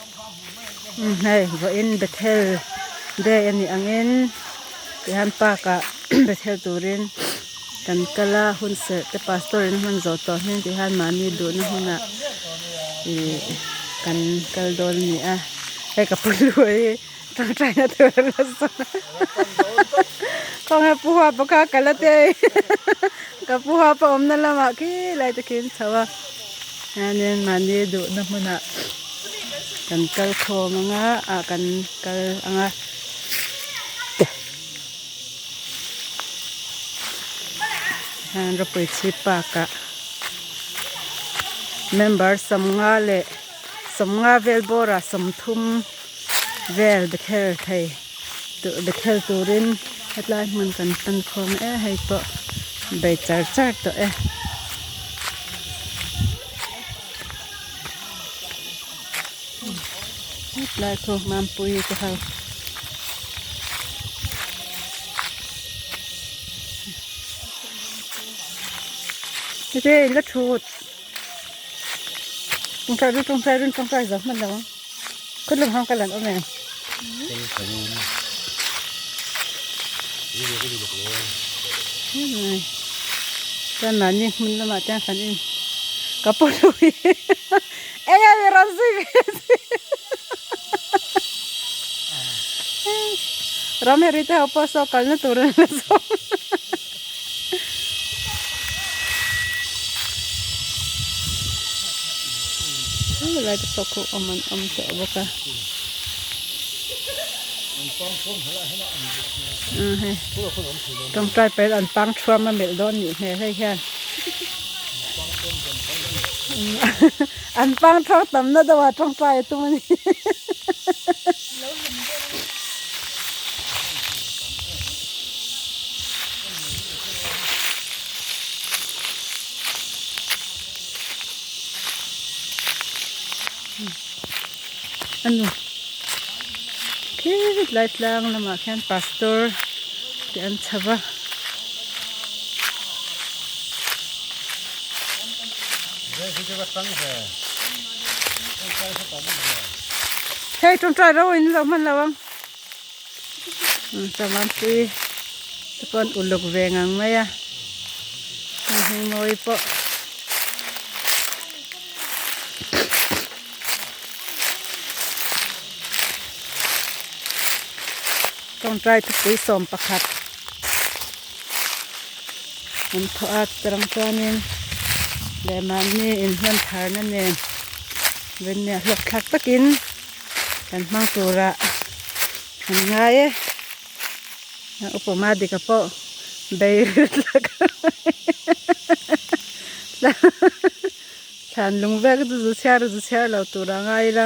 Hei vawiin Bethel day a nih angin tihian park ah Bethel turin kan kal a hun serh te pastor in a hman zawh tawh hmin tihian mahni duhna hunah ih kan kal dawn a ni a hei ka pu luai hi tawngtaina tur a la sawn a khawnge pu huapa kha ka la te ka pu huapa awmna lamah khi lai te khi an chho a hianin mahni duhna hmunah kan kal khawm anga ah kan kal anga. Hian ropui chhip park ah member sawmnga leh sawmnga vel bawrah sawmthum vel bethel thei bethel turin hetlai hmun kan pan khawm e hei pawh bei char char tawh e. Hetlai khu Mampui te ho. Hete in la thut. Tawngtai ru tawngtai run tawngtai zo hman lo ang. Khut lam hang kal an awm em? Chuan mahni hmun lamah chuan kan in ka pu lui eng nge mi rawn zui ve ram heri te ho pawh saw kalna tur an la zawng helai te pawh khu awm an awm tawh bawk a hei tawngtai pail an pang thuam a melh dawn nih hmel hei hian an pang thuak tam na deuh ah tawngtai a tum a ni. Anu khi tlai tlang lamah khian pastor te an chho va. Hei tawngtai ro in lo hman lo ang. Chawnglampui te pawh an uluk ve ngang mai a heng mawi pawh. Tawngtai thupui 11 an thawh a chutarang chuanin leh mahni inhman tharna nen venia hlawk thlak takin. Kan hmang turah an ngai e upa Madika pawh bei hlak thlan lung vel chu zu chhiar zu chhiar lo tur a ngai ila.